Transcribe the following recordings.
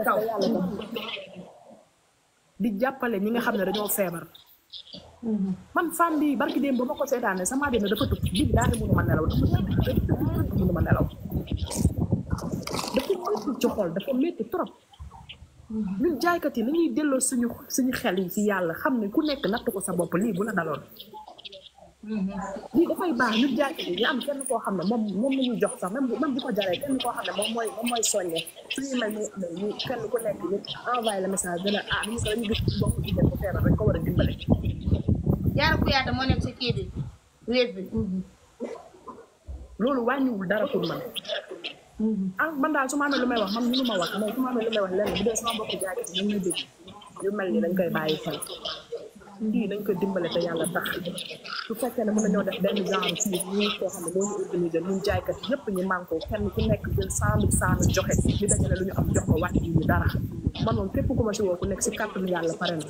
kaw di jàppale ñi nga xam ne dañoo feebar. man femme bi barki démb ba ma ko seetaane sama àddina dafa tukki bii daal di mënuma nelaw mënuma nelaw dafa métti ci xol dafa métti trop. ñun jaaykat yi nañuy delloo suñu xel yi ci yàlla xam ne ku nekk natt ko sa bopp lii bu la daloon. lii dafay baax ñun jaaykat yi ñu am kenn koo xam ne moom la ñuy jox sax même bu ko jaree kenn koo xam ne moom mooy soññe suñuy may ñu kenn ku nekk ñu envoyé le message dina ñu ko dañu gis bokk ci dem bu feebar dañ ko war a dimbale. Diarra Kouyaté moo nekk ci kii bi wéet bi. loolu wàññiwul dara pour man. man daal su ma amee lu may wax man mënu ma wax mais su ma amee lu may wax lenn bu dee sama mbokku jaaykat yi ñoom ñuy dégg yu mel ni dañ koy bàyyi xel. kii dañ ko dimbale te yàlla tax su fekkee ne mën nañoo def benn genre fii ñu koo xam ne moo ñu organisé ñun jaaykat yëpp ñu manko kenn ku nekk jël 100 000 joxe ñu dajale lu ñu am jox ko wàññi ñu dara man moom képp ku ma si woo ku nekk si kàttanu yàlla pare na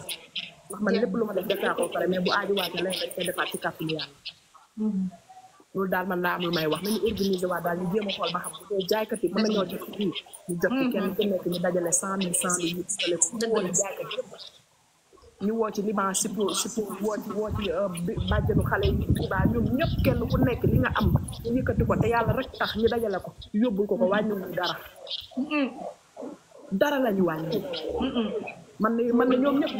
ndax man lépp lu ma def naa ko pare mais bu aajuwaatee leen dañ koy defaat si kàttanu yàlla. loolu daal man daa am lu may wax nañu organisé waa daal ñu jéem a xool ba xam bu dee jaaykat yi mën nañoo jox fii ñu jox ko kenn ku nekk ñu dajale 100 000 ñu gisale ko woo jaaykat yëpp ñu woo ci liban sipo woo ci bàjjanu xale yi xibaar ñoom ñëpp kenn ku nekk li nga am ñu yëkkati ko te yàlla rek tax ñu dajale ko yóbbul ko wàññiwul dara la ñu wàññi. man ne ñoom ñëpp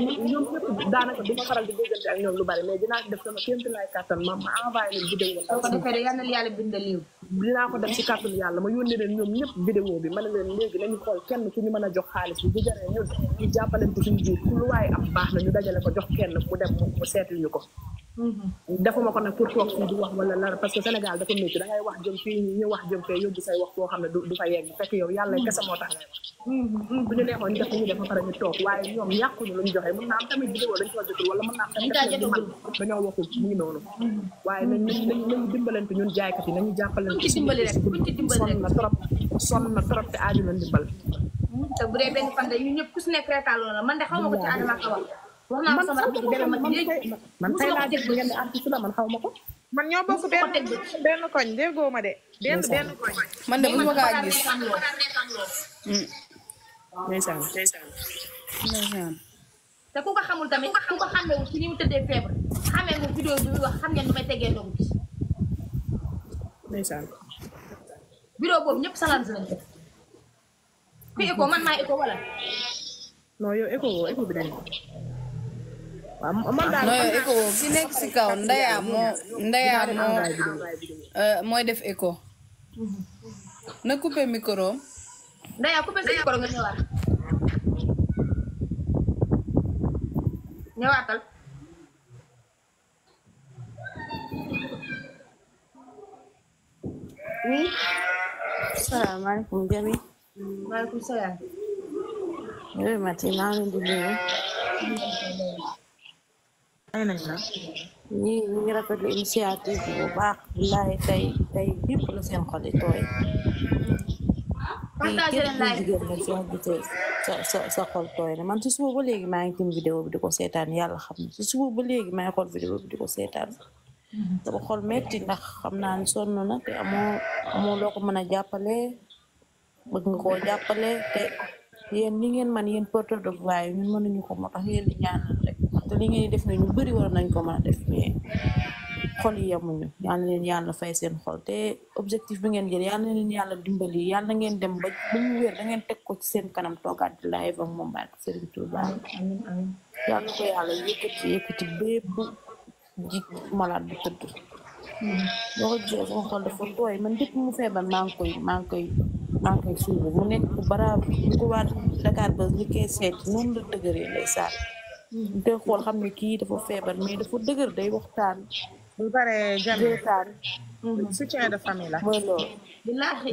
daanaka du ma faral di déggante ak ñoom lu bari mais dinaa def sama kéem lay kàttan ma envoyé leen vidéo. soo ko defee yal na yàlla bindal yiw. dinaa ko def si kàttanu yàlla ma yónnee leen ñoom ñëpp vidéo bi ma ne leen léegi nañu xool kenn ku ñu mën a jox xaalis bi bu jaree ñu jàppalante suñu biir lu waaye am baax na ñu dajale ko jox kenn mu dem mu seetul ñu ko. defuma ko nag pour toog fii di wax wala lar parce que Sénégal dafa métti da ngay wax jëm fii ñu wax jëm fee yóbbu say wax boo xam ne du fa yegg fekk yow yàlla kese moo tax ngay wax. bu ñu neexoon ñu def ñu def ba pare ñu toog waaye ñoom ñàkkuñu lu ñu joxe mën naa am tamit vidéo dañ ko jotul wala mën naa am tamit dañoo waxul mu ngi noonu. waaye nañu dimbalante ñun jaaykat yi nañu jàppalante. sonn na trop te aaju na ndimbal. te bu dee benn fan de ñun ñëpp ku si nekk reetaan loolu man de xaw ma ko ci Adama Awa wax naa sama rakk bi man tey laa dégg ngeen ne artiste la man xaw ma ko. man ñoo bokk benn koñ déggoo ma de. benn koñ. man de mosuma kaa gis. ndeysaan. te ku ko xamul tamit ku ko xamewul ci ni mu tëddee feebar xamee mu vidéo bi muy wax xam ngeen nu may tegee ndogu ci. ndeysaan. vidéo boobu ñëpp salaan si lañ def. ku écho man maa écho wala. non yow écho bi dañ ko. waaw man daal non yow écho ki nekk si kaw Ndeya mooy def écho. na coupé micro. Ndeya coupé sa micro nga ñëwaat. ñëwaatal. oui. salaamaaleykum Jami. maaleykum salaam. oui Mati maa ngi leen di nuyu. ñi ñu ngi rafetlu initiative bu baax billahi tey ñëpp la seen xol yi tooy. partagé leen live jigéen la soo gisee sa xol tooy na man si suba ba léegi maa ngi tim vidéo bi di ko seetaan yàlla xam na si suba ba léegi maa ngi xool vidéo bi di ko seetaan. sama xol metti ndax xam naa ni sonn na te amoo loo ko mën a jàppale bëgg nga koo jàppale te yéen li ngeen man yéen porteur de voix yi ñun mënuñu ko moo tax yéen di ñaanal rek te li ngeen di def ne ñu bëri war nañ ko mën a def mais xol yi yemuñu yal na leen yàlla fay seen xol te objectif bi ngeen jël yal na leen yàlla dimbali yal na ngeen dem ba mu wér da ngeen teg ko ci seen kanam toogaat di live ak moom barke Serigne Touba yal na ko yàlla yëkkati bépp ji malade bu tëdd boo ko gisee sama xol dafa tooy man depuis mu feebar maa ngi koy suivre mu nekk bu brave bu ko waa Dakar ba li koy seet noonu la dëgëree lay saat te xool xam ne kii dafa feebar mais dafa dëgër day waxtaan bu bare Jami waxtaan soutien de famille la mooy loolu billaahi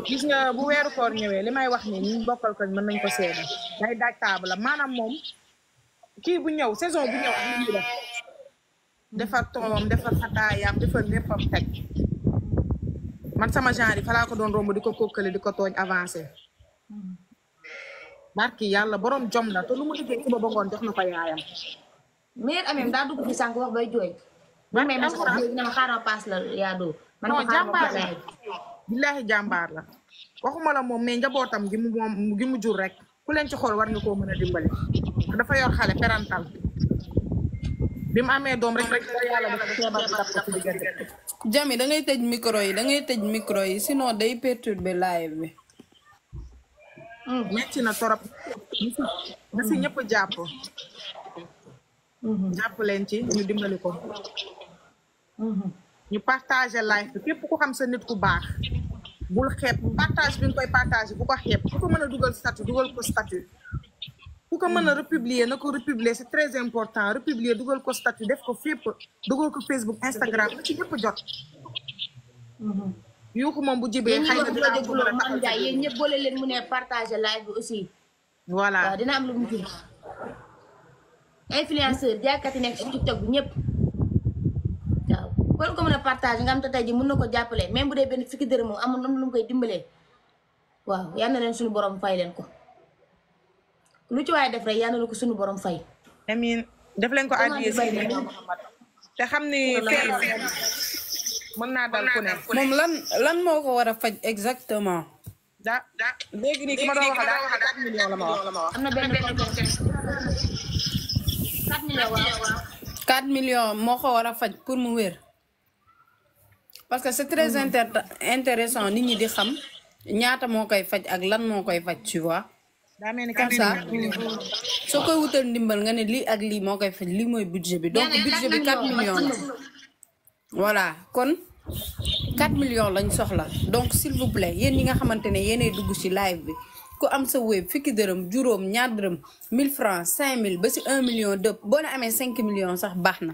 gis nga bu weeru koor ñëwee li may wax ni ñu bokkal ko mën nañ ko seede day daaj table la maanaam moom kii bu ñëw saison bu ñëw ak li def defar toomam defar xataayam defar léppam teg man sama genre yi fa laa ko doon romb di ko kokkale di ko tooñ avancé barki yàlla borom jom la te lu mu liggéey suba ba ngoon jox na ko yaayam mais amee daa dugg fi sànq wax bay jooy man may message léegi na ma xaaral paas la yaa doo man ko jàmbaar la billaahi jàmbaar la waxuma la moom mais njabootam gi mu jur rek ku leen ci xool war nga koo mën a dimbali dafa yor xale parental bi mu amee doom rek yàlla dafa feebar bi daf ko ci diggante. Jami da ngay tëj micro yi da ngay tëj micro yi sinon day perturber live bi. metti na torop na si ñëpp jàpp. jàpp leen ci ñu dimbali ko. ñu partager live bi képp ku xam sa nit ku baax. bul xeeb partage bi nga koy partage bu ko xeeb ku ko mën a dugal statut dugal ko statut. ku ko mën a republier na ko republier c'est très important republier dugal ko statut def ko fépp dugal ko Facebook Instagram na ci ñëpp jot. yuuxu moom bu jibee xëy na dina am ko mën a taxal Ndiaye yéen ñëpp boole leen mu ne partager live bi aussi. voilà waaw dina am lu mu jur. influenceur jaaykat yi nekk ci TikTok bi ñëpp waaw kon ko mën a partager nga am te tey ji mën na ko jàppale même bu dee benn fukki dërëm moom amul lu mu koy dimbalee waaw yal na leen suñu borom fay leen ko lu ci waaye def rek yal na la ko suñu borom fay. amiin def leen ko addiye si te xam ni feebar mën naa dal ku ne. moom lan moo ko war a faj exactement. léegi nii ki ma doon wax daal 4 millions la ma wax. am na benn 4 millions waaw. 4 millions moo ko war a faj pour mu wér. parce que c'est très intéressant nit ñi di xam ñaata moo koy faj ak lan moo koy faj tu vois. daa mel ni comme ça soo koy wutal ndimbal nga ne lii ak lii moo koy faj lii mooy budget bi donc budget bi 4 millions la. voilà kon 4 millions lañ soxla donc s'il vous plaît yéen ñi nga xamante ne yéenay dugg ci live bi ku am sa web fukki dërëm juróom ñaar dërëm 1000 francs 5000 ba ci 1 million dëpp boo na amee 5 millions sax baax na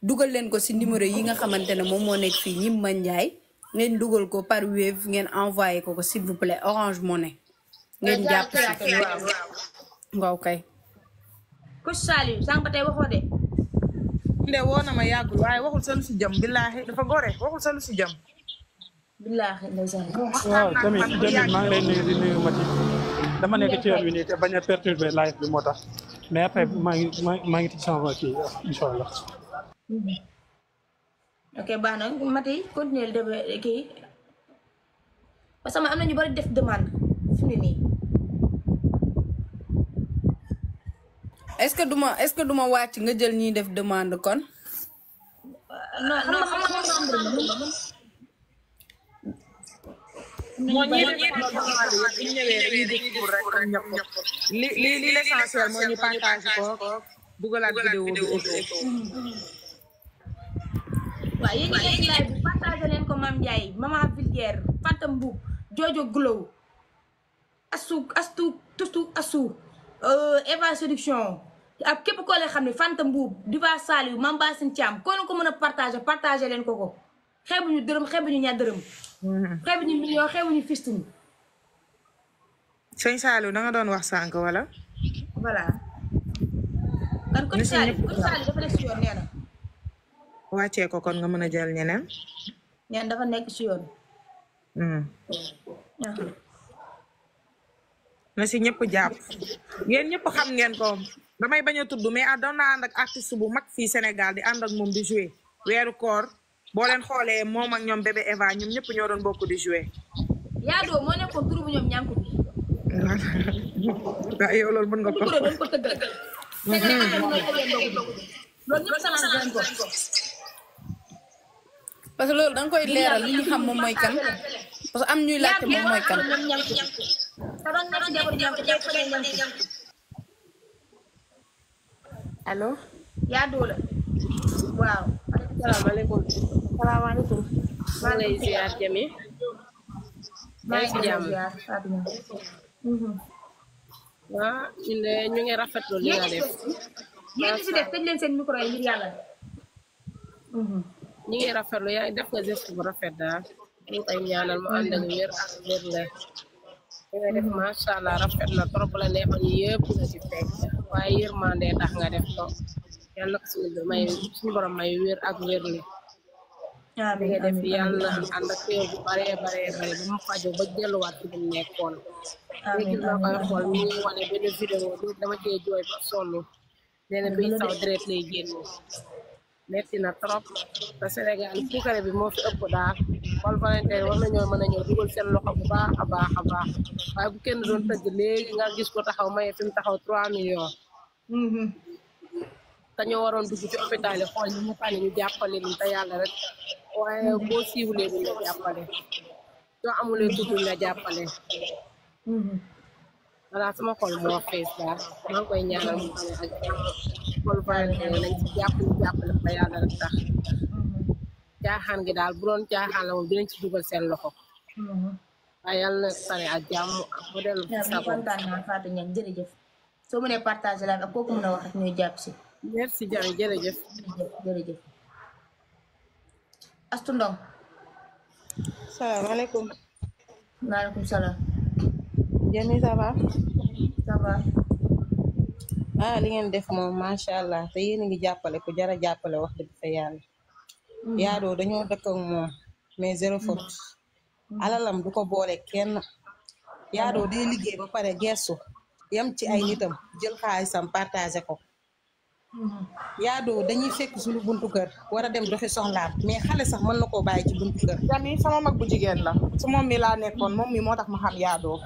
dugal leen ko ci numéro yi nga xamante ne moom moo nekk fii Gnimba Ndiaye ngeen dugal ko par Wave ngeen envoyé ko s'il vous plaît Orange Money ngeen jàpp ci waaw kay. Coach Saliou sànq ba tey waxoo de. nde woo na ma yàggul waaye waxul sa lu si jëm billaahi dafa gore waxul sa lu si jëm. billaahi ndeysaan. waaw tamit jënd maa ngi lay nuyu di nuyu Mati dama nekk ci yoon wi nii te bañ a perturber live bi moo tax mais après maa ngi ci sama kii incha allah. ok baax na Mati continuer de kii parce que am na ñu bari def demande fi mu ne nii. est-ce que duma wàcc nga jël ñiy def demande kon. non xam nga moo ñëwee rek ñëpp li l'essentiel moo ñu partage ko dugalaat vidéo bi waaw yéen ñi nekk ci live bi partagé leen ko Mame Ndiaye Maman Vulgaire Fanta Mboub Jojo Glow Astu Eva Séduction ak képp koo leen xam ne Fanta Mboub Diva Saliou Mame Bassine Thiam koo leen ko mën a partagé leen ko xeebuñu dërëm xeebuñu ñaar dërëm xeebuñu million xeebuñu fistini. sëñ Saliou da nga doon wax sànq wala. voilà. kan Coach Saliou dafa nekk si yoon nee na. wàccee ko kon nga mën a jël ñeneen. ñaan dafa nekk si yoon. na si ñëpp jàpp ngeen ñëpp xam ngeen ko damay bañ a tudd mais doon naa ànd ak artiste bu mag fii Sénégal di ànd ak moom di jouer weeru koor boo leen xoolee moom ak ñoom bébé Eva ñoom ñëpp ñoo doon bokk di jouer. Yaadoo moo nekkoon turu bu ñoom ñànku bi. waaw yow loolu mën nga ko. dañ ko tëggal. loolu ñëpp sama nañ ko. parce que loolu da nga koy leeral li ñu xam moom mooy kan parce que am ñuy laajte moom mooy kan. allo. Yaadoo la. waaw. salaamaaleykum. salaamaaleykum. maa ngi lay ziar Jami. maa ngi si jàmm. waaw ñun de ñu ngi rafetlu li nga def. yéen ñi fi def tëj leen seen micro yi ngir yàlla. ñu ngi rafetlu yaa def nga geste bu rafet daal ñu koy ñaanal mu ànd ak wér ak wér la. li nga def macha allah rafet na trop la neexoon yëpp nga ci fekk waaye yërmande tax nga def ko yàlla ko suñu borom may wér ak wér li. li nga def yàlla ànd ak kër bu bare ba mu fajoo ba delluwaat ci bu mu nekkoon. léegi loo koy xool mi ngi wane benn vidéo dama cee jooy ba sonn nee na bii saw deret lay génn metti na trop te Sénégal puukare bi moo fi ëpp daal Paul Valentin war nañoo mën a ñëw dugal seen loxo bu baax a baax a baax waaye bu kenn doon tëgg léegi nga gis ko taxaw maye fi mu taxaw 3 millions te ñoo waroon dugg ci hôpital yi xool ñu mu tane ñu jàppale leen te yàlla rek waaye boo siiwulee duñ la jàppale soo amulee tuuti la jàppale voilà sama xol moo fees daal maa ngi koy ñaanal mu tane ak Paul Valentin nañ ci jàpp ñu jàppale te yàlla rek tax caaxaan gi daal bu doon caaxaan la moom dinañ ci dugal seen loxo waaye yàlla na tane ak jàmm ak mu dellu ci sa bopp. kontaan naa Fatou Niang jërëjëf soo mënee partagé la ak kooku mën a wax ak ñuy jàpp si merci Jami jërëjëf jërëjëf Astu Ndong salaamaaleykum. maaleykum salaam Jami ça va. ça va ah li ngeen def moom macha allah te yéen a ngi jàppale ku jara jàppale wax dëgg fa yàlla. yaadoo dañoo dëkk ak moom mais zéro faute. alalam du ko boole kenn. yaadoo day liggéey ba pare gestu yam ci ay nitam jël xaalisam partagé ko. yaadoo dañuy fekk suñu buntu kër war a dem doxi soxlaam mais xale sax mën na koo bàyyi ci buntu kër. Jami sama mag bu jigéen la su moom mi laa nekkoon moom mi moo tax ma xam yaadoo.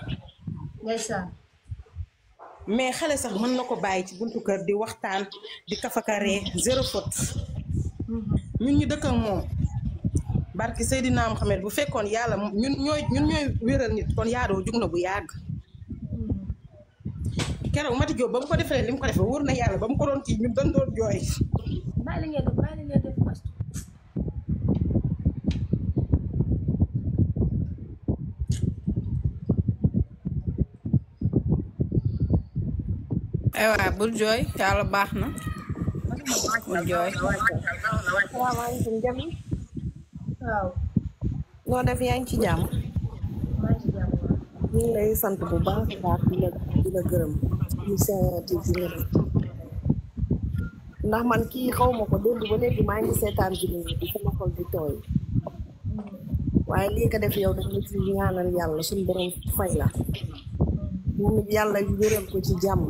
ndeysaan mais xale sax mën na ko bàyyi ci buntu kër di waxtaan di kafakaree zéro faute. ñun ñu dëkk ak moom barki Seydina Mohamed bu fekkoon yàlla ñun ñooy wéral nit kon yaadoo jug na bu yàgg. keroog Mati Diop ba mu ko defee li mu ko defee wóor na yàlla ba mu ko doon kii ñun dañ doon jooy. bàyyi la ngeen def Astu aywa bul jooy yàlla baax na bul jooy. salaamaaleykum Jami. waaw noo def yaa ngi ci jàmm. maa ngi ci jàmm ñu ngi lay sant bu baax a baax di la gërëm ci initiative bi nga def ndax man kii xaw ma ko démb ba léegi maa ngi seetaan vidéo bi sama xol di tooy waaye lii nga def yow dafa la ci ñaanal yàlla suñu borom fay la moom it yàlla wéral ko ci jàmm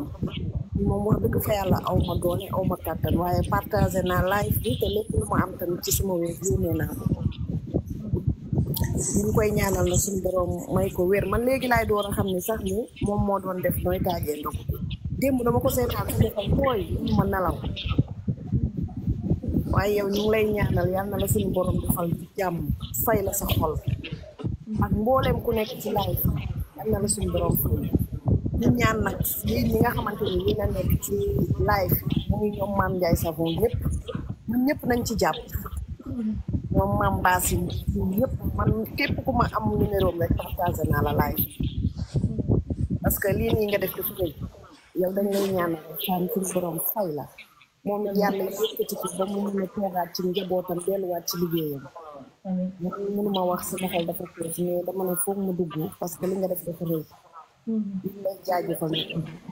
moom wax dëgg fa yàlla aw ma doole aw ma kàttan waaye partagé naa live bi te lépp lu ma am tamit ci sama wér yónnee naa ko ñu ngi koy ñaanal na suñu borom may ko wér man léegi laay door a xam ne sax ni moom moo doon def nooy taajee ndox démb dama ko seetaan su defal tooy ma nelaw waaye yow ñu ngi lay ñaanal yal na la suñu borom defal jàmm fay la sa xol ak mboolem ku nekk ci live yal na la suñu borom fay ñu ñaan nag yéen ñi nga xamante ni yéen a nekk ci live muy ñoom Mame Ndiaye Savon ñëpp ñun ñëpp nañ ci jàpp ñoom Mame Bass yi ñëpp man képp ku ma am numéro rek partagé naa la live parce que lii nii nga def dafa rëy yow dañ lay ñaanal xaar suñu borom fay la moom it yàlla yëkkati ko ba mu mën a toogaat ci njabootam delluwaat ci liggéeyam man mënuma wax sama xol dafa fees mais dama ne foog ma dugg parce que li nga def dafa rëy di lay jaajëfal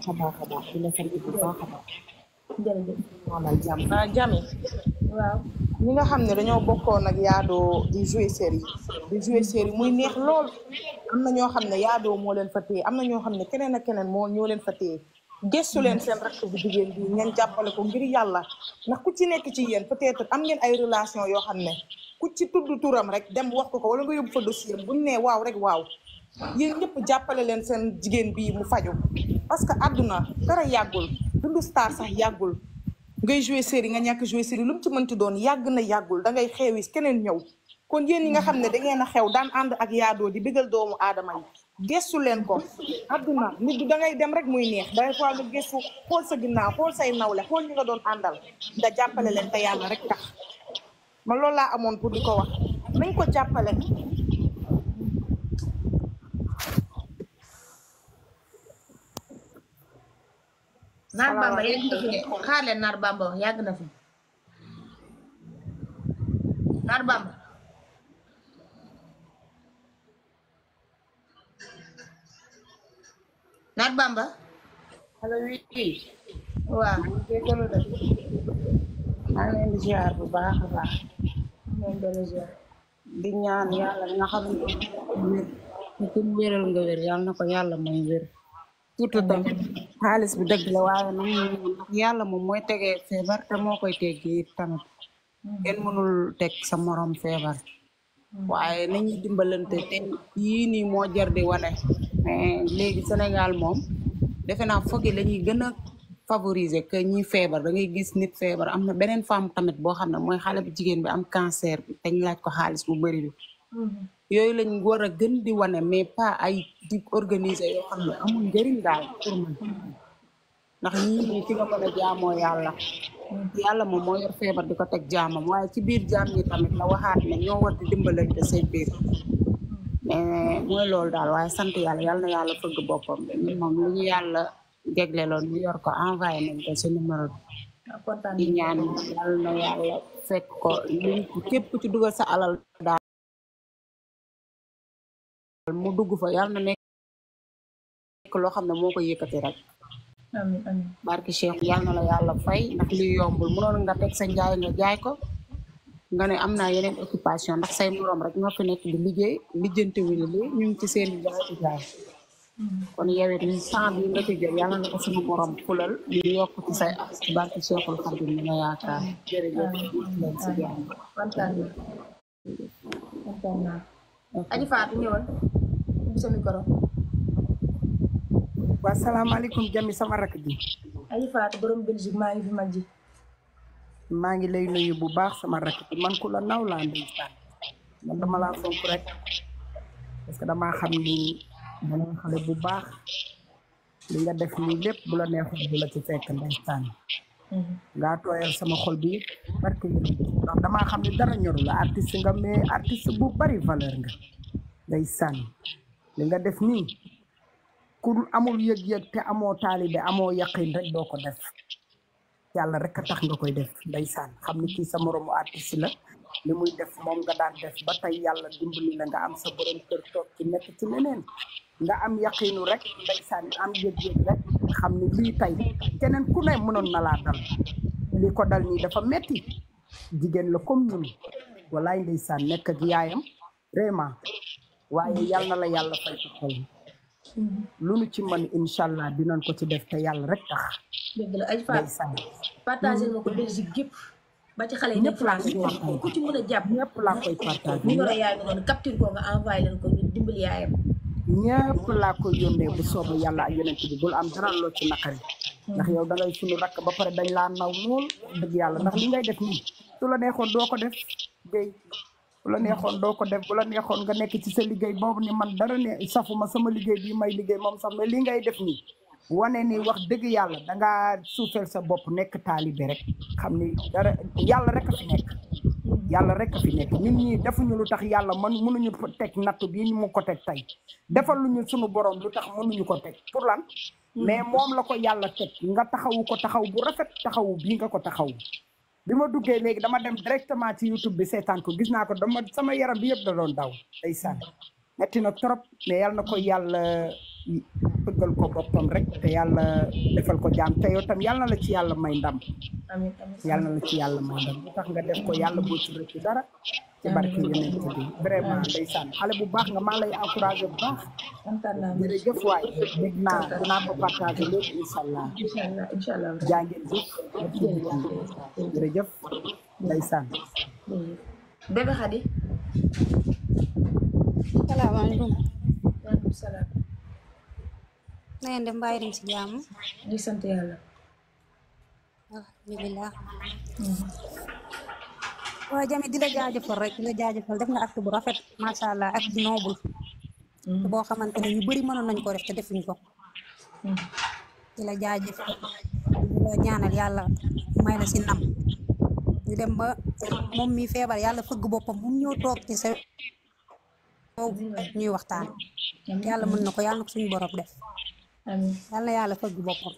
a baax a baax di la sant bu baax a baax jërëjëf ñaanal jàmm Jami waaw ñi nga xam ne dañoo bokkoon ak yaadoo di jouer série muy neex lool am na ñoo xam ne yaadoo moo leen fa téye am na ñoo xam ne keneen ak keneen moo ñoo leen fa téye gëstu leen seen rakk bu jigéen bi ngeen jàppale ko ngir yàlla ndax ku ci nekk ci yéen peut-être am ngeen ay relation yoo xam ne ku ci tudd turam rek dem wax ko wala nga yóbbu fa dossier buñ ne waaw rek waaw yéen ñëpp jàppale leen seen jigéen bii mu faju parce que àdduna dara yàggul dundu star sax yàggul ngay jouer série nga ñàkk jouer série lu mu ci mënti doon yàgg na yàggul da ngay xewi keneen ñëw kon yéen ñi nga xam ne da ngeen a xew daan ànd ak yaadoo di bégal doomu aadama yi gestu leen ko àdduna nit du da ngay dem rek muy neex day fois nga gestu xool sa ginnaaw xool say nawle xool ñi nga doon àndal nga jàppale leen te yàlla rek tax man loolu laa amoon pour di ko wax nañ ko jàppale Naar Bamba yàgg na fi de xaar leen Naar Bamba yàgg na fi Naar Bamba Naar Bamba allo oui. waaw jéggalu de maa ngi leen di ziar bu baax a baax moom dana ziar di ñaan yàlla nga xam ne wér ku wéral nga wér yàlla na ko yàlla mooy wér surtout tamit xaalis bi dëgg la waaye nag yàlla moom mooy tegee feebar te moo koy teggi it tamit kenn mënul teg sa morom feebar waaye nañuy dimbalante te yii nii moo jar di wane mais léegi Sénégal moom defe naa foog yi la ñuy gën a favoriser que ñi feebar da ngay gis nit feebar am na beneen femme tamit boo xam ne mooy xale bu jigéen bi am cancer bi te ñu laaj ko xaalis bu bëri bi yooyu lañ war a gën di wane mais pas ay di organiser yoo xam ne amul njëriñ daal pour man ndax ñii nii ci nga mën a jaamoo yàlla moom moo yor feebar di ko teg jaamam waaye ci biir jaam ñi tamit la waxaat ne ñoo war di dimbalante seen biir mais mooy loolu daal waaye sant yàlla na yàlla fëgg boppam ñun moom lu ñu yàlla jegleloon ñu yor ko envoyé nañ ko sa numéro bi di ñaan yàlla na yàlla fekk ko luñ képp ku ci dugal sa alal daal mu dugg fa yàlla na nekk loo xam ne moo ko yëkkati rek amiin amiin barki Cheikh yàlla na la yàlla fay ndax li yombul mënoon nga teg sa njaay nga jaay ko nga ne am naa yeneen occupation ndax say moroom rek ñoo fi nekk di liggéey lijjanti wu li ñu ngi ci seen jaay di jaay kon yow it temps bi nga ci jël yàlla na ko suñu borom fulal ñu yokk ci say ak ci barki Cheikhul Khadim mi nga yaakaar jërëjëf leen si jàmm kontaan naa Aji Fatou ñëwal ubbi sa micro waa salaamaaleykum Jami sama rakk ji Aji Fatou borom Belgique maa ngi fi mag ji maa ngi lay nuyu bu baax sama rakk ji man ku la naw laa ndeysaan man dama laa fonk rek parce que damaa xam ni dana xale bu baax li nga def nii lépp bu la neexoon bu la ci fekk ndeysaan ngaa tooyal sama xol bi parce que ndax damaa xam ne dara ñoru la artiste nga mais artiste bu bari valeur nga ndeysaan li nga def nii ku amul yëg-yëg te amoo taalibe amoo yaqin rek doo ko def yàlla rek a tax nga koy def ndeysaan xam ni kii sa moroomu artiste la li muy def moom nga daan def ba tey yàlla dimbali la nga am sa borom kër toog ci nekk ci leneen nga am yaqinu rek ndeysaan am yëg-yëg rek xam ni lii tey keneen ku ne mënoon na laa dal li ko dal nii dafa metti jigéen la comme ñun walaay ndeysaan nekk ak yaayam vraiment waaye yàlla na la yàlla fay ko xol lu nu ci mën incha allah dinañ ko ci def te yàlla rek tax dëgg la Aji Fatou partagé ma ko Belgique gépp ba ci xale yi ñëpp laa koy partagé ku ci mën a jàpp ñëpp laa koy partagé numéro yaay nga noonu capture ko nga envoyé leen ko ñu dimbali yaayam ñëpp laa koy yónnee bu soobee yàlla ak yonent bi bul am dara loo ci naqari ndax yow da ngay sunu rakk ba pare dañ laa naw lool dëgg yàlla ndax li ngay def nii su la neexoon doo ko def géey bu la neexoon doo ko def bu la neexoon nga nekk ci sa liggéey boobu ni man dara ne safuma sama liggéey bii may liggéey moom sax mais li ngay def nii wane ni wax dëgg yàlla dangaa suufeel sa bopp nekk taalibe rek xam ni dara yàlla rek a fi nekk yàlla rek a fi nekk ñun ñii defuñu lu tax yàlla mënuñu teg nattu bii ñu mu ko teg tey defal luñu sunu borom lu tax mënuñu ko teg pour lan mais moom la ko yàlla teg nga taxawu ko taxaw bu rafet taxawu bii nga ko taxaw bi ma duggee léegi dama dem directement ci YouTube bi seetaan ko gis naa ko dama sama yaram bi yëpp da doon daw ndeysaan metti na trop mais yàlla na ko yàlla bëggal ko boppam rek te yàlla defal ko jaam te yow tam yàlla na la ci yàlla may ndam amiin amiin yàlla na la ci yàlla may ndam lu tax nga def ko yàlla boo ci rëcc dara ci barke yeneen ci bi vraiment ndeysaan xale bu baax nga maa lay encouragé bu baax kontaan naa jërëjëf waay dégg naa dinaa ko partagé léegi incha allah incha allah jaa ngeen jëf jërëjëf ndeysaan bébé Khady salaamaaleykum. waaleykum salaam. na ngeen def mbaa dem si jàmm. di sant yàlla. alhamdulilah. waaw Jami di la jaajëfal rek di la jaajëfal def nga acte bu rafet macha allah ak noble. boo xamante ne ñu bëri mënoon nañ ko def te defuñ ko. di la jaajëfal di la ñaanal yàlla may la si ndam. ñu dem ba moom mi feebar yàlla fëgg boppam bu mu ñëw toog ci sa ñuy waxtaan yàlla mën na ko yàlla na ko suñu borom def yàlla na yàlla fëgg boppam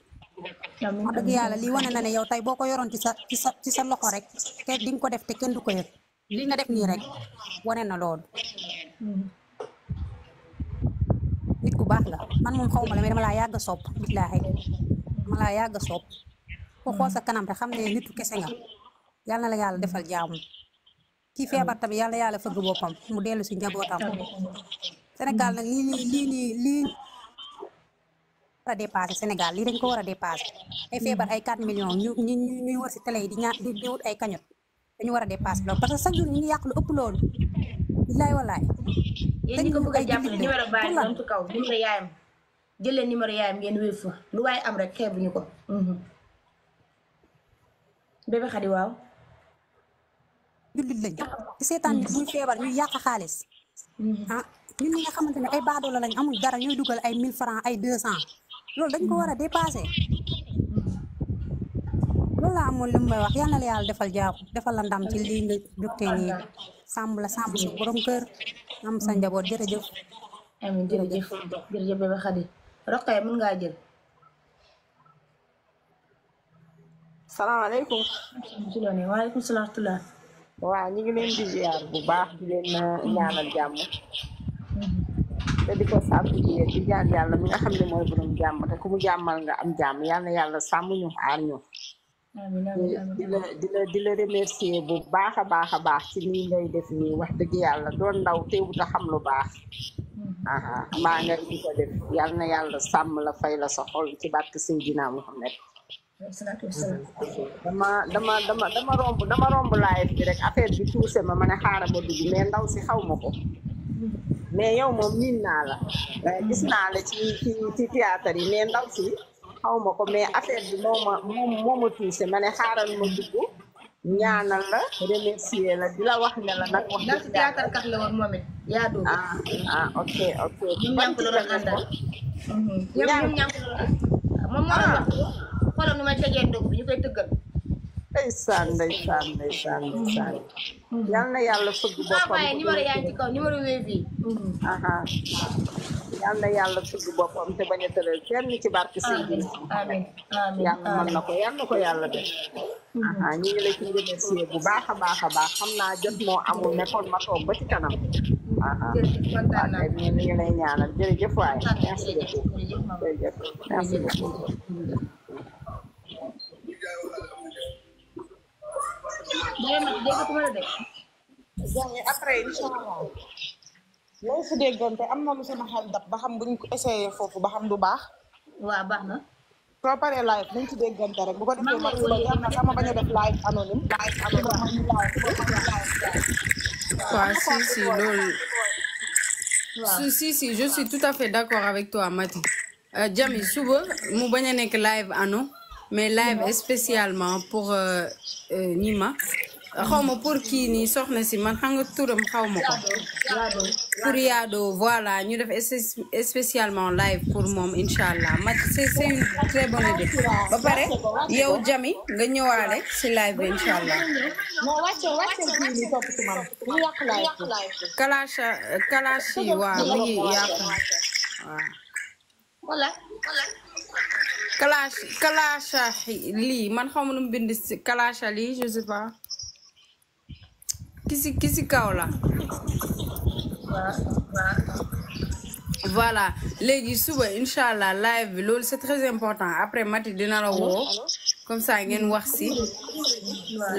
wax dëgg yàlla lii wane na ne yow tey boo ko yoroon ci sa loxo rek te di nga ko def te kenn du ko yëg li nga def nii rek wane na loolu nit ku baax nga man moom xaw ma la mais dama laa yàgg a sopp billaahi dama laa yàgg a sopp ko xool sa kanam rek xam ne nitu kese nga yàlla na la yàlla defal jaamu kii feebar tamit yàlla yàlla fëgg boppam mu dellu si njabootam Sénégal nag lii war a dépassé Sénégal lii dañ ko war a dépassé ay feebar ay 4 millions ñuy wër si télé yi di wut ay kañot dañu war a dépasser loolu parce que chaque jour ñu ngi yàq lu ëpp loolu billaay walaay yéen ñi ko bëgg a jàppale numéro bàyyi doon ci kaw numéro yaayam jël leen numéro yaayam ngeen wéef fa lu waaye am rek xeebuñu ko bébé Khady waaw jullit lañ ci seetaan nit buy feebar ñuy yàq xaalis ah ñun ñi nga xamante ne ay baadoola lañ amuñ dara ñooy dugal ay 1000 francs ay 200 loolu dañ ko war a dépasser loolu laa amoon li mu may wax yal na la yàlla defal jaamu defal la ndam ci lii nga jógtee nii sàmm la sàmm sa borom kër am sa njaboot jërëjëf amiin jërëjëf jërëjëf bébé Khady Roqaya mën ngaa jël salaamaaleykum. ci loone waaleykum salaam tula waaw ñu ngi leen di ziar bu baax di leen ñaanal jàmm te di ko sàmm ci yéen di ñaan yàlla mi nga xam ne mooy borom jàmm te ku mu jàmmal nga am jàmm yal na yàlla sàmm ñu aar ñu di la remercier bu baax a baax ci nii ngay def nii wax dëgg yàlla doon ndaw teewut a xam lu baax maa nga di ko def yal na yàlla sàmm la fay la sa xol ci barke Seydina Muhammad dama romb live bi rek affaire bi tuuse ma ne xaaral ma dugg mais ndaw si xaw ma ko mais yow moom miin naa la gis naa la ci théâtre yi mais ndaw si xaw ma ko mais affaire bi moo ma tuuse ma ne xaaral ma dugg ñaanal la remercier la di la wax ne la nag wax ndax théâtre kat la woon moom it yaa dugg ok ñun ñànk la doon àndal ñoom ñànk la moom moo doon wax xoolal nu may tegee ndog bi ñu koy tëggal ndeysaan yal na yàlla fëgg boppam numéro yaa ngi ci kaw numéro wéef yi yal na yàlla fëgg boppam te bañ a tëral kenn ci barke Seydina amiin yàlla mën na ko yal na ko yàlla def ñu ngi la ci remercier bu baax a baax xam naa jot moo amul ne kon ma toog ba ci kanam kontaan naa ñu ngi lay ñaanal jërëjëf waay merci beaucoup jërëjëf merci beaucoup après inchallah loo fi déggante am na lu sama xel dab ba xam buñ ko essayé foofu ba xam du baax waaw baax na soo paree live nañ ci déggante rek bu ko defee ma sama bañ a def live anonyme waaw si loolu si je suis tout à fait d'accord avec toi Mati Jami suba mu bañ a nekk live ano mais live spécialement pour Nima xaw ma pour kii nii soxna si man xam nga turam xaw ma ko pour Yaado voilà ñu def spécialement live pour moom incha allah Mati c'est une très bonne idée ba pare yow Jami nga ñëwaale si live bi incha allah kalashi waaw mi ngi yàqu waaw kalasha lii man xaw ma nu mu bind kalasha lii je sais pas kisi kaw la voilà léegi suba incha allah live bi loolu c'est très important après Mati dina la woo comme ça ngeen wax si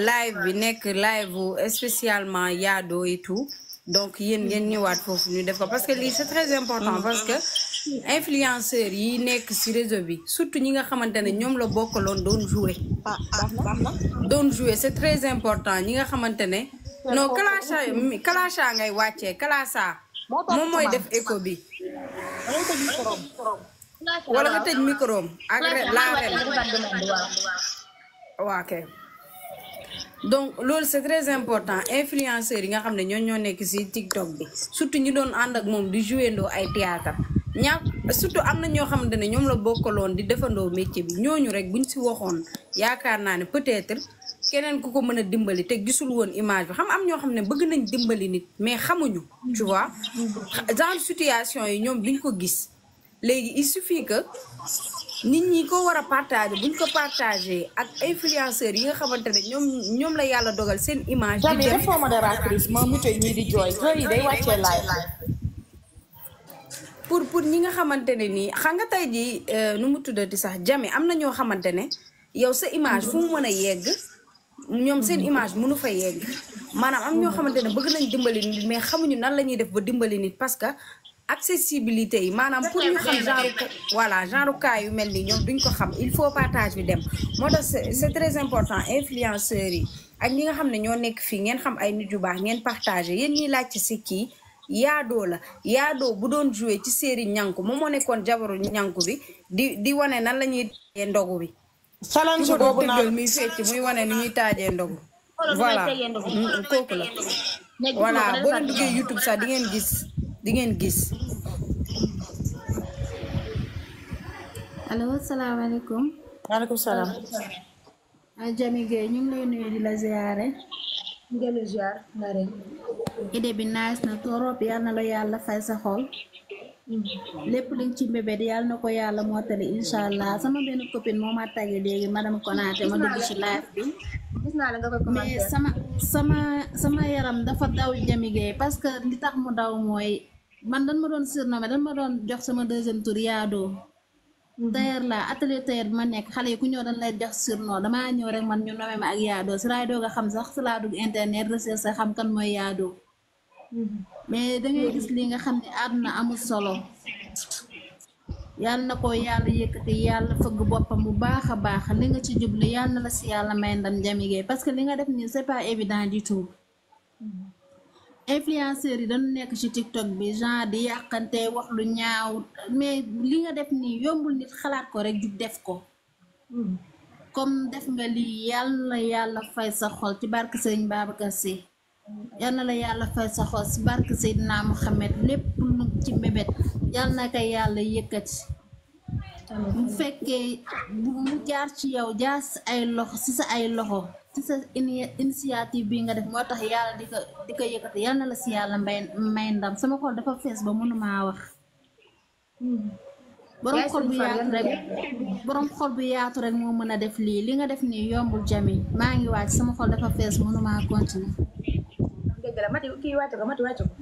live bi nekk live spécialement Yaado et tout donc yéen ngeen ñëwaat foofu ñu def ko parce que lii c'est très important parce que influenceurs yi nekk ci réseau bi surtout ñi nga xamante ne ñoom la bokkaloon doon jouer c'est très important ñi nga xamante ne non kalasha ngay wàccee kalasa moom mooy def écho bi wala nga tëj micro ak la ren waaw kay donc loolu c'est très important influenceurs yi nga xam ne ñoo nekk ci TikTok bi surtout ñu doon ànd ak moom di jouer ndoo ay théâtre surtout am na ñoo xamante ne ñoom la bokkaloon di defandoo métier bi ñooñu rek buñ ci waxoon yaakaar naa ne peut-être keneen ku ko mën a dimbali te gisul woon image bi am ñoo xam ne bëgg nañ dimbali nit mais xamuñu tu vois genre situation yi ñoom duñ ko gis léegi il suffit que nit ñi ko war a partager buñ ko partager ak influenceurs yi nga xamante ne ñoom la yàlla dogal seen image di dem modératrice ma muté ñi di jooy yi day wàccee live pour ñi nga xamante ne nii xam nga tey jii nu mu tuddati sax Jami am na ñoo xamante ne yow sa image fu mu mën a yegg ñoom seen image mënu fa yegg maanaam am ñoo xamante ne bëgg nañ dimbali nit mais xamuñu nan la ñuy def ba dimbali nit parce que accessibilité yi maanaam pour ñu xam genre cas yu mel ni ñoom duñ ko xam il faut partage bi dem moo tax c'est très important influenceurs yi ak ñi nga xam ne ñoo nekk fii ngeen xam ay nit yu baax ngeen partagé yéen ñiy laajte si kii yaadoo la yaadoo bu doon joué ci série ñànku moom moo nekkoon jabaru ñànku bi di wane nan la ñuy taajee ndogu bi challenge boobu tëggal muy fecc muy wane ni ñuy taajee ndogu voilà kooku la voilà boo leen duggee YouTube sax di ngeen gis allo salaamaaleykum. maaleykum salaam. Jami Gueye ñu ngi lay nuyu di la ziare. ngeen di ziar na ren. idée bi nice na torop yal na la yàlla fay sa xol. lépp liñ ci mbébét yal na ko yàlla mottali incha allah sama benn copine moo ma tàggee léegi madame Konaté ma dugg ci live bi. gis naa la nga koy commenter mais sama yaram dafa daw Jami Gueye parce que li tax mu daw mooy man dañ ma doon surnommé dañ ma doon jox sama deuxième tour yaadoo. tailleur la atelier tailleur bi ma nekk xale yi ku ñëw dañ lay jox surnom damaa ñëw rek man ñu nommé ma ak yaadoo si laay doog a xam sax si laa dugg internet recherche sa xam kan mooy yaadoo mais dangay gis li nga xam ne àdduna amul solo yàlla na ko yàlla yëkkati yàlla fëgg boppam bu baax a baax li nga ci jublu yàlla na la si yàlla may ndam Jami Gueye parce que li nga def nii c'est pas évident du tout influenceurs yi dañu nekk ci TikTok bi genre di yàqante wax lu ñaaw mais li nga def nii yombul nit xalaat ko rek jug def ko comme def nga lii yàlla na yàlla fay sa xol ci barke Sëriñ Babacar Sy yàlla na la yàlla fay sa xol ci barke Seydina Mohamed lépp lu ci mébét yàlla na ko yàlla yëkkati bu fekkee mu jaar ci yow jaar si ay loxo ci sa ay loxo ci sa initiative bi nga def moo tax yàlla di ko yëkkati yàlla na la si yàlla may ndam sama xol dafa fees ba mënumaa wax borom xol bu yaatu rek moo mën a def lii li nga def nii yombul Jami maa ngi wàcc sama xol dafa fees mënumaa continuer dëgg la mati kii wàcc ko mati wàcc ko